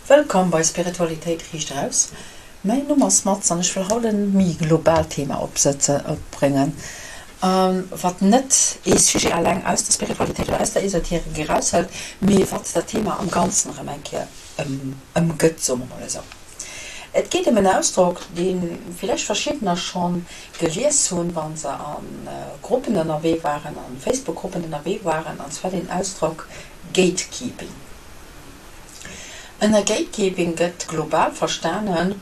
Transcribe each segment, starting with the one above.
Wëllkomm bei Spiritualitéit riicht eraus. Mäin Numm ass Mats an ech wëll haut en méi globaalt Thema opbréngen, wat net ee Sujet alleng aus der Spiritualitéit oder aus der Esoterik eraushëlt, mee wat dat Thema am Ganzen erëm eng Kéier ëmgëtt, soe mer mol esou. Et geet ëm en Ausdrock, dee villäicht verschiddener scho gelies hunn, wa se a Gruppen ënnerwee waren, a Facebook-Gruppen ënnerwee waren, an zwar den Ausdrock Gatekeeping. Ënner Gatekeeping gëtt global verstanen,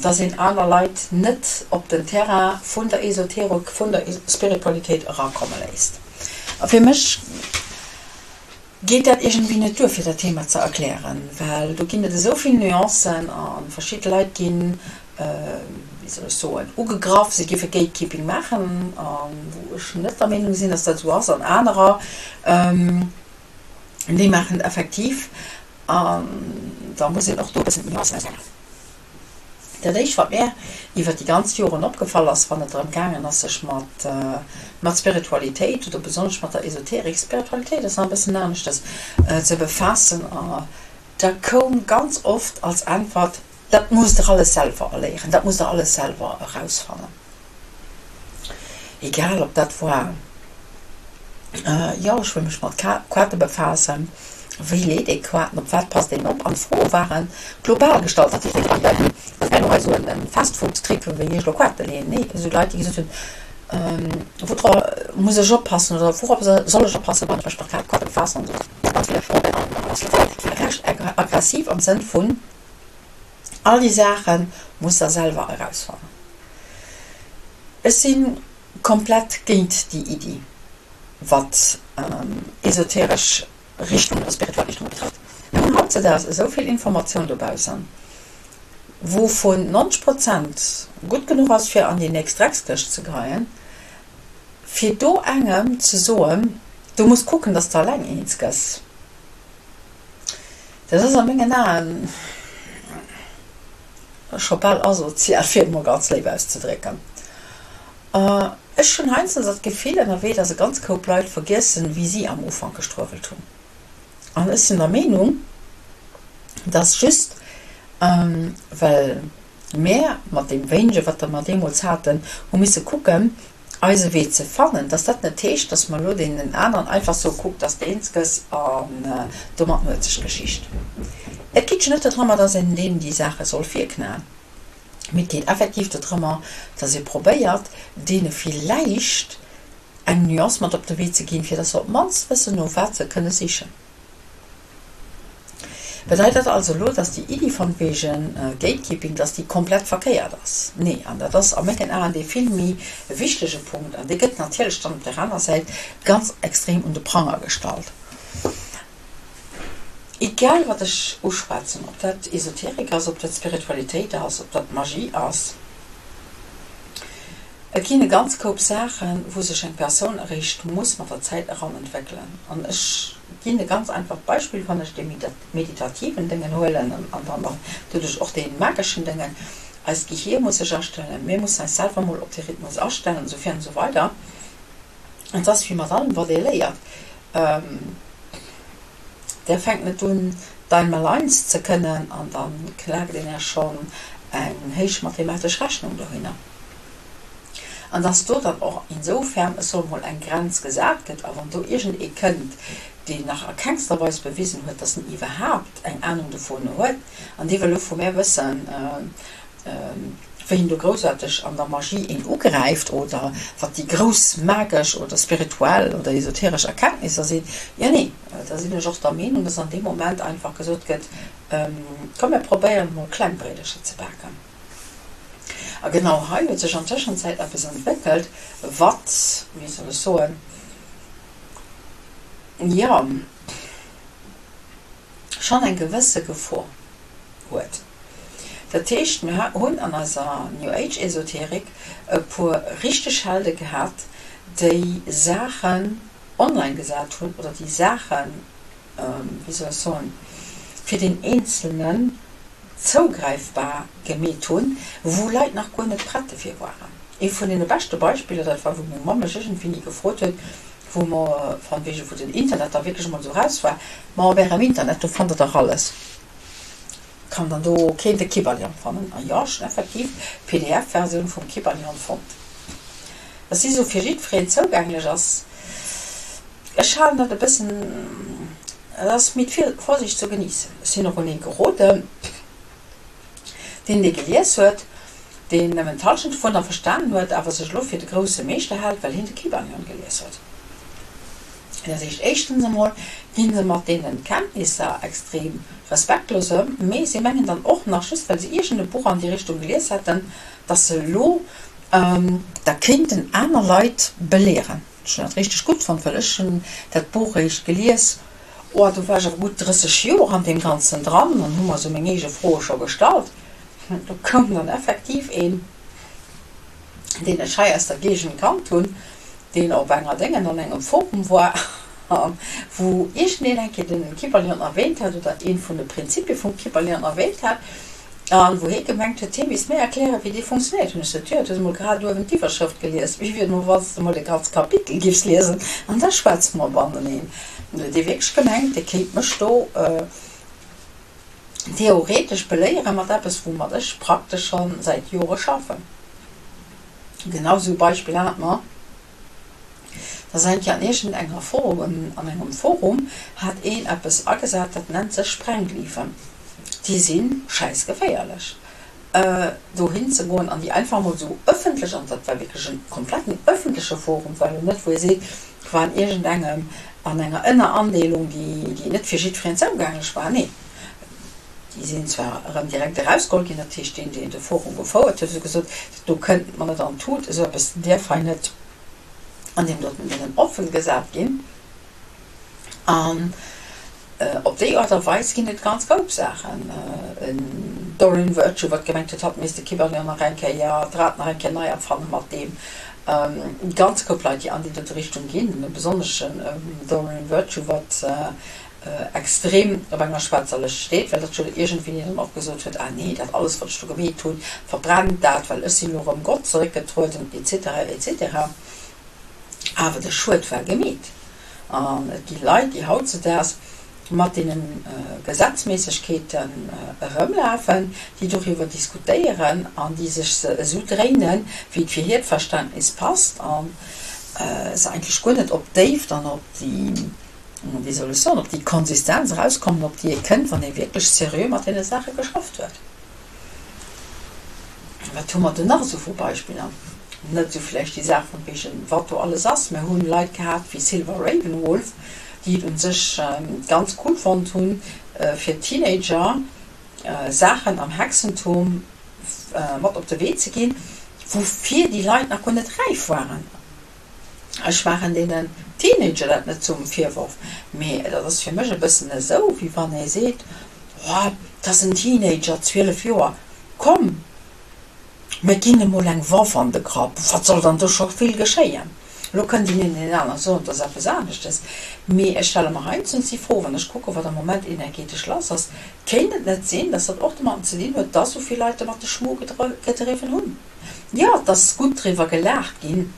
dass een aner Leit net op den Terrain vun der Esoterik, vun der Spiritualitéit erakomme léisst. A fir mech geet dat iergendwéi net duer, fir dat Thema ze erklären, well do ginn et esou vill Nuancen a verschidde Leit ginn, wéi soll ech soen, ugegraff, se géife Gatekeeping maachen, a wou ech net der Meenung sinn, dass dat esou ass, an anerer, Déi maachen et effektiv an da muss een och do e bëssen d'Nuancen ausmaachen. Dat éischt, wat mär iwwer déi ganz Joren opgefall ass, wann et drëm gaangen ass, sech mat mat Spiritualitéit oder besonnesch mat der Esoterik, Spiritualitéit ass nach e bëssen aneschtes, ze befaassen, da koum ganz oft als Äntwert, Dat musst Der alles selwer erléieren, dat musst Der alles selwer erausfannen. Egal ob dat war, jo ech wëll mech mat Kaarte befaassen, wéi leet ee Kaarten, op wat passt een op? An d'Froe ware global gestallt. Dat heescht, déi Leit, dat war elo hei esou e Fast-Food-Trick, wéi ech elo Kaarte leeën. Nee, esou Leit, déi gesot hunn, woudra muss ech oppassen oder wourop soll ech oppassen, wann ech mech mat Kaarte befaassen an esou. Ganz vill Froen, recht aggressiv am Sënn vun, all déi Saache musst der selwer erausfannen. Ech si komplett géint déi Iddi, wat esoteresch Richtungen oder spirituell Richtungen betrëfft. Mir hunn hautzedaags esou vill Informatioun dobaussen, wouvun 90 Prozent gutt genuch ass, fir an déi nächst Dreckskëscht ze geheien, fir do engem ze soen, du muss kucken, dass de alleng eens gëss. Dat ass a mengen Aen scho bal asozial, fir et mol ganz léif auszedrécken. Ech hunn heiansdo dat Gefill ënnerwee, dass e ganz Koup Leit vergiessen, wéi si am Ufank gestruewelt hunn. An ech sinn der Meenung, dass just well mär mat deem wéinege, wat mer deemools haten, hu misse kucken, eise Wee ze fannen, dass dat net heescht, dass mer elo deenen aneren einfach soe kuck, dass de eens gëss an domatten huet sech d'Geschicht. Et geet jo net dodrëmmer, dass een deenen déi Saache soll virknaen, mee et geet effektiv dodrëmmer, dass ee probéiert, deene villäicht eng Nuance mat op de Wee ze ginn, fir dass se op d'mannst wëssen, no wat se kënne sichen. Bedeit dat also elo, dass déi Iddi von wegen Gatekeeping, dass déi komplett verkéiert ass? Nee, an dat ass a mengen Aen dee vill méi wichtege Punkt, an dee gëtt natierlech dann op där aner Säit ganz extrem un de Pranger gestallt. Egal wat ech uschwätzen, ob dat Esoterik ass, ob dat Spiritualitéit ass, ob dat Magie ass, et ginn e ganz Koup Saachen, wou sech eng Persoun eréischt muss mat der Zäit eranentwéckelen. An ech ginn e ganz einfacht Beispill, wann ech dee meditativen Déngen huelen an dann och doduerch och dee mageschen Déngen, eist Gehier muss sech astellen, mir mussen eis selwer mol op dee Rhythmus astellen, esou virun esou weider. Et ass wéi mat allem, wat ee léiert, Der fänkt net un d'Einmaleins ze kënnen an da klaakt een Är schonn eng héich mathematesch Rechnung dohinner. An dass do dann och insoufern, ech soe mol, eng Grenz gesat gëtt, a wann do iergend ee kënnt, deen nach a kengster Weis bewisen huet, dass en iwwerhaapt eng Ahnung dovun huet, an dee wëll elo vu mär wëssen, wéi en do groussaarteg an der Magie een ugräift oder wat déi grouss magesch oder spirituell oder esoteresch Erkenntnisser sinn, jo nee, da sinn ech och der Meenung, dass an deem Moment einfach gesot gëtt, komm mir probéieren emol kleng Bréidercher ze baken. A genau hei huet sech an Tëschenzäit eppes entwéckelt, wat, wéi soll ech soen, jo, schonn eng gewësse Gefor huet. Dat heescht, mir hunn an eiser New Age Esoterik e puer richteg Helde gehat, déi Saachen online gesat hunn oder déi Saachen, wéi soll ech soen, fir den Eenzelnen zougräifbar gemeet hunn, wou Leit nach guer net prett dofir waren. Ee vun deene beschte Beispiller, dat war, wou meng Mamm mech iergendwéini gefrot huet, wou mer, von wegen, wou den Internet da wierklech emol esou raus war, Ma op Ärem Internet, do fannt Der dach alles. Kann dann do keen de Kybalion fannen? A jo, ech hunn effektiv d'PDF-Versioun vum Kybalion fonnt. Dass si sou fir jiddwereen zougänglech ass, ech halen dat e bëssen, dat ass mit Vorsicht zu genießen. Ech sinn och un ee geroden, deen dee gelies huet, deen nëmmen d'Hallschent dovunner verstanen huet, awer sech elo fir de grousse Meeschter hält, well hien de Kybalion gelies huet. Dat heescht, éischtens emol gi se mat deene Kenntnisser extrem respektlos ëm, mee si mengen dann och nach, just well se iergend e Buch an déi Richtung gelies hätten, dass se elo da kéinten aner Leit belehren. Ech hunn dat richteg gutt fonnt, well ech hunn dat Buch eréischt gelies, oh, do war ech awer gutt 30 Joer an deem Ganzen dran an hu mer esou meng eege Froe scho gestallt. Do koum dann effektiv een, deen ech hei aus der Géigend kannt hunn, deen op enger Déngen an engem Forum war, wou iergendeen eng Kéier den Kybalion erwähnt hat oder ee vun de Prinzipie vum Kybalion erwähnt hat a wou hie gemengt huet, hie misst mir erklären, wéi dee funktionéiert. Hunn ech gesot, jo, du hues emol grad uewen d'Iwwerschrëft gelies, wéi wier et emol, wann s de emol e ganzt Kapitel giffs liesen an da schwätze mer bandeneen. An huet hie wierklech gemengt, hie kéint mech do theoretesch beléiere mat eppes, woumat ech praktesch scho säit Jore schaffen. Genau esou e Beispill hat mer da eng Kéier an iergend enger Forum, an engem Forum hat een eppes agesat, dat nennt sech Sprengglyphen. Déi si schäissgeféierlech. Dohin ze goen an déi einfach emol esou ëffentlech, an dat war wierklech e kompletten ëffentleche Forum, war elo net wou ee seet, war an iergend engem, an enger Ënnerandeelung, déi déi net fir jiddwereen zougänglech war, nee. Déi sinn zwar erëm direkt erausgeholl ginn, dat heescht deen, deen de Forum gefouert huet, huet gesot, dat do kënnt mer net an d'Tut, esou eppes däerf hei net an deem doten Déngen offen gesat ginn. An op déi Aart a Weis ginn et ganz koup Saachen. En Doreen Virtue, wat gemengt huet, hatt misst de Kybalion nach eng Kéier, d'Rad nach eng Kéier nei erfanne mat deem. E ganz Koup Leit, déi an déi dote Richtung ginn, besonnesch en Doreen Virtue, wat extrem op enger schwaarzer Lëscht steet, well dat jo iergendwéini dann och gesot huet, ah nee, dat alles wat ech do gemeet hunn, verbrennt dat, well ech sinn elo erëm Gott zeréckgetrueden, et cetera, et cetera. Awer de Schued war gemeet an et gi Leit, déi hautzedaags mat deene Gesetzméissegkeeten erëmlafen, déi doriwwer diskutéieren an déi sech se esou dréinen, wéi et fir hiert Verständnis passt a se eigentlech guer net op d'Déift an op déi wéi soll ech soen, op déi Konsistenz erauskommen, op déi ee kënnt, wann ee wierklech seriö mat deene Saache geschafft huet. Wat hu mer do nach esou vu Beispiller? Net esou vläicht déi Saach vun wegen, wat do alles ass. Mer hu Leit gehat wéi Silver Ravenwolf, déi et u sech ganz cool fonnt hunn, fir Teenager Saachen am Hexentum mat op de Wee ze ginn, woufir déi Leit nach guer net räif waren. Ech maachen deenen Teenager dat net zum Virworf, mee dat ass fir mech e bëssen esou, wéi wann ee seet, Oh, dat ass en Teenager, 12 Joer, komm, mir ginn em mol eng Waff an de Grapp, wat soll dann do scho vill geschéien? Elo kënnt een een deen anere soen, dat ass eppes aneschtes, mee ech stelle mer heiansdo déi Fro, wann ech kucken, wat am Moment energetesch lass ass, kéint et net sinn, dass dat och domatten ze dinn huet, dass esou vill Leit domat de Schmu gedriwwen hunn? Jo, et ass gutt driwwer gelaacht ginn,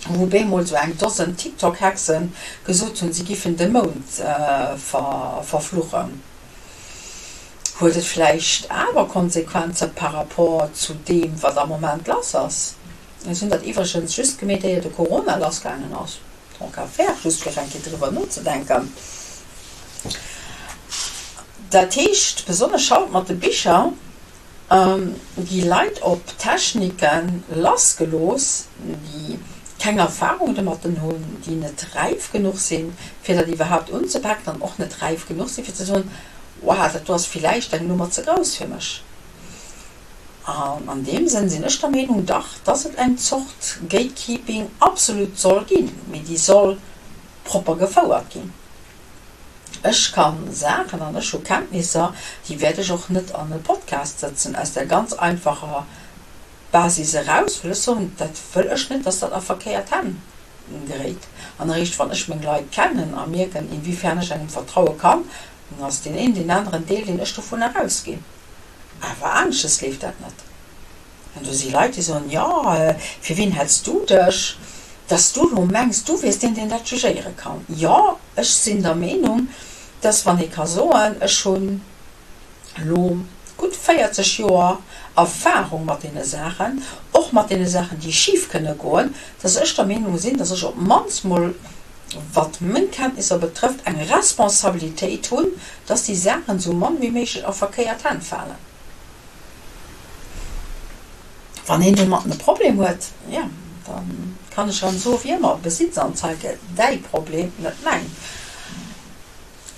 wou bemol sou eng Dosen TikTok-Hexen gesot hunn, si giffen de Mound verfluchen. Huet et vläicht awer Konsequenze par rapport zu deem, wat am Moment lass ass? Ech hunn dat iwwregens just gemeet, éier de Corona lassgaangen ass. Tant qu'à faire, just fir eng Kéier driwwer nozedenken. Dat heescht, besonnesch haut mat de Bicher, Gi Leit op Technike lassgelooss, déi keng Erfarung domatten hunn, déi net räif genuch sinn, fir dat iwwerhaapt unzepaken an och net räif genuch sinn, fir ze soen, Wow, dat do ass villäicht eng Nummer ze grouss fir mech. An an deem Sënn sinn ech der Meenung, dach, dass et eng Zort Gatekeeping absolut soll ginn, mee déi soll propper gefouert ginn. Ech ka Saachen an ech hu Kenntnisser, déi wäert ech och net an e Podcast sëtzen, aus där ganz einfacher Basis eraus, wëll ech soen, dat wëll ech net, dass dat a verkéiert Hänn geréit. An eréischt wann ech meng Leit kennen a mierken, inwiefern ech engem vertraue kann, dann ass deen een deen aneren Deel, deen ech dovun erausginn. Awer aneschters leeft dat net. An do si Leit, déi soen, Jo, fir wien häls du dech, dass du elo mengs, du wiers deen, deen dat jugéiere kann? Jo, ech sinn der Meenung, dass wann ee ka soen, ech hunn elo. gutt 40 Joer Erfahrung mat deene Saachen, och mat deene Saachen, déi schif kënne goen, dass ech der Meenung sinn, dass ech op d'mannst mol, wat meng Kenntnisser betrëfft, eng Responsabilitéit hunn, dass déi Saachen esou mann wéi méiglech a verkéiert Hänn falen. Wann een domatten e Problem huet, jo, da kann ech erëm soen, wéi ëmmer, Besitzanzeige, däi Problem, net mäin.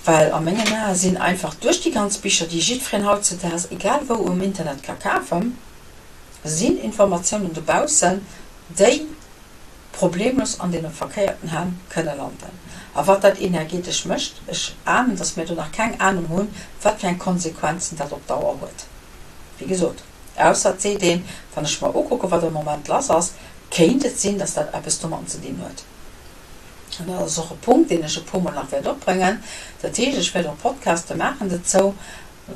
Well a mengen Ae sinn einfach duerch déi ganz Bicher, déi jiddwereen hautzedaags egal wou um Internet ka kafen, sinn Informatiounen dobaussen, déi problemlos an deene verkéierten Hänn kënne landen. A wat dat energetesch mécht, ech ahnen, dass mir do nach keng Ahnung hunn, wat fir eng Konsequenzen dat op Dauer huet. Wéi gesot, ausser et seet een, wann ech mer ukucken, wat am Moment lass ass, kéint et sinn, dass dat eppes domatten ze dinn huet. An dat ass och e Punkt, deen ech e puermol nach wäert opbréngen. Dat heescht, ech wäert och Podcaste maachen dozou,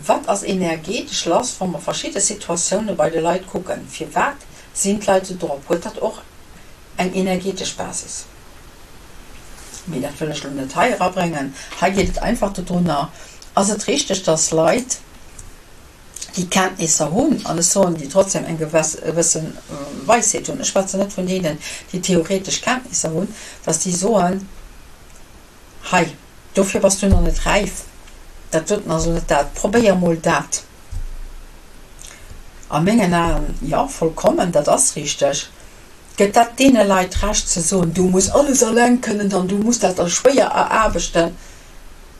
Wat ass energetesch lass, wa mer verschidde Situatioune bei de Leit kucken? Firwat sinn d'Leit esou drop? Huet dat och eng energetesch Basis? Mee dat wëll ech elo net hei erabréngen. Hei geet et einfach dodrunner, Ass et richteg, dass Leit, déi Kenntnisser hunn, an ech soen, déi trotzdem eng gewësse Weisheet hunn, ech schwätzen net vun deenen, déi theoretesch Kenntnisser hunn, dass déi soen, hei, dofir bass du nach net räif, dat doten ass elo net dat, probéier emol dat. A mengen Aen, jo, vollkommen, dat ass richteg. Gëtt dat deene Leit Recht ze soen, du muss alles alleng kënnen an du muss dat der schwéier eraarbechten?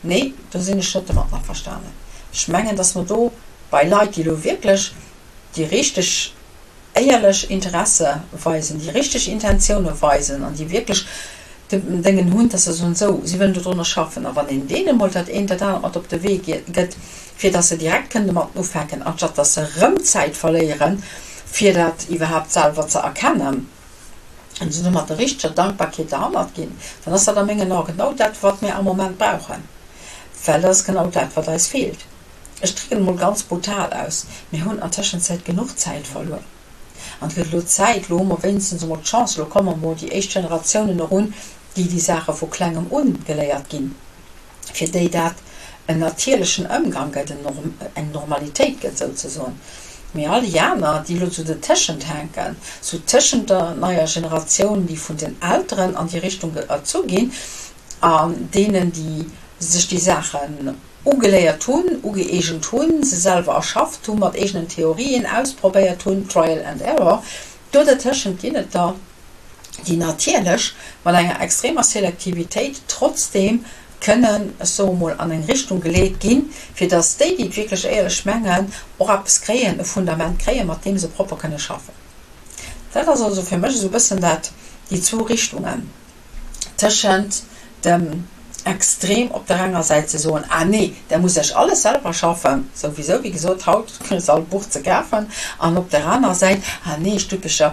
Nee, do sinn ech net domat averstanen. Ech mengen, dass mer do bei Leit, déi elo wierklech déi richteg éierlech Interesse weisen, déi richteg Intentioune weisen an déi wierklech de Déngen hunn, dass se soen, esou, si wëllen dodrunner schaffen. A wann een deene emol dat eent, dat anert mat op de Wee gëtt, fir dass se direkt kënnen domat ufänken, anstatt dass se erëm Zäit verléieren, fir dat iwwerhaapt selwer ze erkennen, an se mat der richteger Dankbarkeet derhannert ginn, dann ass dat a mengen Ae genau dat, wat mir am Moment brauchen, well dat ass genau dat, wat eis feelt. Ech drécken et emol ganz brutal aus, Mir hunn an Tëschenzäit genuch Zäit verluer. An et gëtt elo Zäit, elo hu mer wéinstens emol d'Chance, elo komme emol déi éischt Generatiounen erun, déi déi Saache vu Klengem un geléiert ginn. fir déi dat en natierlechen Ëmgang gëtt, eng Normalitéit gëtt souzesoen. Mee all déi aner, déi elo sou dertëschent hänken, sou tëschent der neier Generatioun, déi vun den Elteren an déi Richtung erzu ginn, an deenen, déi sech déi Saachen ugeléiert hunn, ugëeegent hunn, se selwer erschafft hunn, mat eegenen Theorien ausprobéiert hunn, trial and error, do dertëschent ginn et der, déi natierlech mat enger extremer Selektivitéit trotzdeem kënnen, ech soe mol, an eng Richtung geleet ginn, fir datt déi, déi et wierklech éierlech mengen, och eppes kréien, e Fundament kréien, mat deem se propper kënne schaffen. Dat ass also fir mech esou e bëssen dat, déi zwou Richtungen. Tëschent dem Extrem op der enger Säit ze soen, ah nee, der musst Iech alles selwer schaffen, souwisou, wéi gesot, haut kriss all Buch ze kafen, an op der anerer Säit, ah nee, Stuppecher,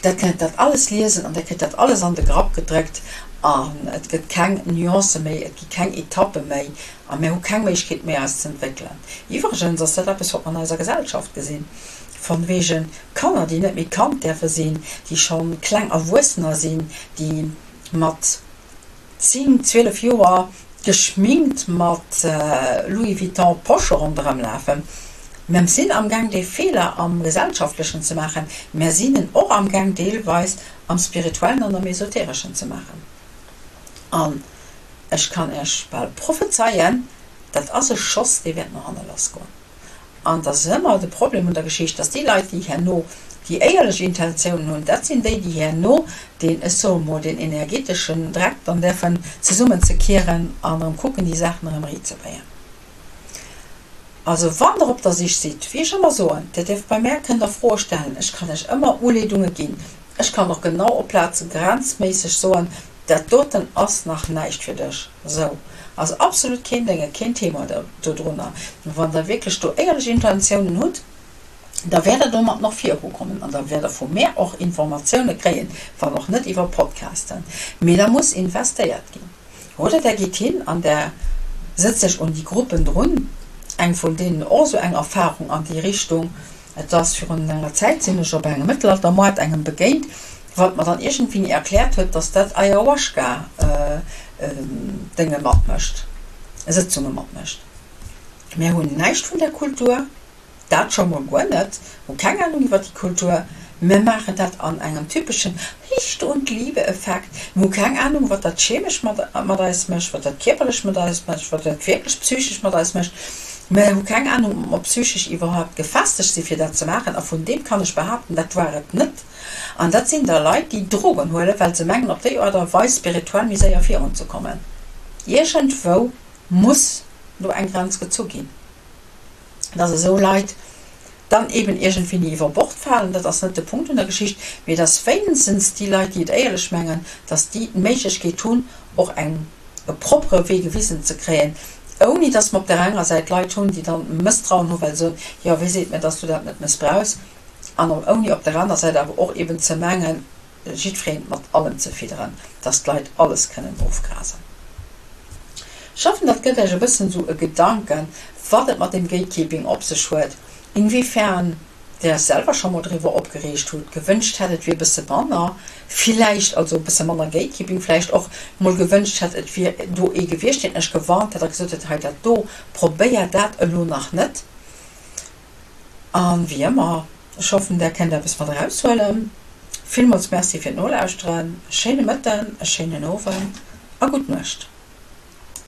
der kënnt dat alles liesen an der kritt dat alles an de Grapp gedréckt an et gëtt keng Nuancë méi, et gi keng Etappe méi a mir hu keng Méiglechkeet méi eis ze entwéckelen. Iwwregens ass dat eppes, wat mer an eiser Gesellschaft gesinn, von wegen Kanner, déi net méi Kand däerfe sinn, déi scho kleng Erwuessener sinn, déi mat 10, 12 Joer geschminkt mat Louis Vuitton Posche ronderëm lafen. Mer sinn amgaang dee Feeler am Gesellschaftlechen ze maachen, mer sinn en och amgaang deelweis am Spirituellen an am Esotereschen ze maachen. An ech kann Iech bal prophezeien, dat ass e Schoss, dee wäert no hanne lassgoen. An et ass ëmmer de Problem un der Geschicht, dass déi Leit, déi herno déi éierlech Intentiounen hunn, dat sinn déi, déi herno deen, ech soe mol, deen energeteschen Dreck dann däerfen zesummenzekieren an erëm kucken, déi Saachen erëm eriitzebréien. Also wann Der op der Sich sidd, wéi ech ëmmer soen, Dir dierft bei mär, kënnt Der Froe stellen, ech kann lech ëmmer Uleedunge ginn, ech kann och genau op Plaze grenzméisseg soen, Dat doten ass nach näischt fir dech. Sou ass absolut keen Dénge, keen Thema dodrunner. Wann der wierklech do éierlech Intentiounen hutt, da wäert der domat nach virukommen an da wäert der vu mär och Informatioune kréien, wann och net iwwer Podcasten. Mee da muss investéiert ginn. Oder der gitt hin an der sëtzt lech un déi Gruppen drun, eng vun deenen och esou eng Erfahrung an déi Richtung, Et ass virun enger Zäit sinn ech op engem Mëttelaltermoart engem begéint, wat mer dann iergendwéini erkläert huet, dass dat Ayahuasca Dénge matmécht, Sëtzunge matmécht. Mär hunn näischt vun där Kultur. Dat scho mol guer net, hu keng Anung iwwer déi Kultur. Mir maachen dat an engem typeschen Licht und Liebe-Effekt. Mir hu keng Anung, wat dat chemesch mat eis mécht, wat dat kierperlech mat eis mécht, wat dat wierklech psychesch mat eis mécht. Mir hu keng Anung, ob mer psychesch iwwerhaupt gefestegt si fir dat ze maachen. A vun deem kann ech behaapten, dat war et net. An dat sinn da Leit, déi Drogen huelen, well se mengen, op déi Aart a Weis spirituell méi séier virunzekommen. Iergendwou muss do eng Grenz gezu ginn, dass esou Leit dann eben iergendwéini iwwer Bord falen. Dat ass net de Punkt un der Geschicht, mee dass wéinstens déi Leit, déi et éierlech mengen, dass déi d'Méiglechkeet hunn, och eng, e proppere Wee gewisen ze kréien, ouni dass mer op där enger Säit Leit hunn, déi dann Mësstrauen hunn, well se soen, jo, wee seet mir, dass du dat net mëssbrauchs? An ouni op der aner Säit awer och eben ze mengen, jiddwereen mat allem ze fidderen, dass d'Leit alles kënnen ofgrasen. Ech hoffen, dat gëtt Iech e bëssen esou e Gedanken, wat et mat deem Gatekeeping op sech huet, inwiefern Der Iech selwer scho mol driwwer opgereegt hutt, gewënscht hätt, et wier e bësse manner, villäicht also e bësse manner Gatekeeping, vläicht och mol gewënscht hätt, et wier do ee gewiescht, deen Iech gewarnt hätt a gesot huet, hei dat do, probéier dat elo nach net. An wéi ëmmer, ech hoffen där kennt eppes mat eraushuelen. Villmools Merci fir d'Nolauschteren, e schéine Mëtten, e schéinen Owend a gutt Nuecht.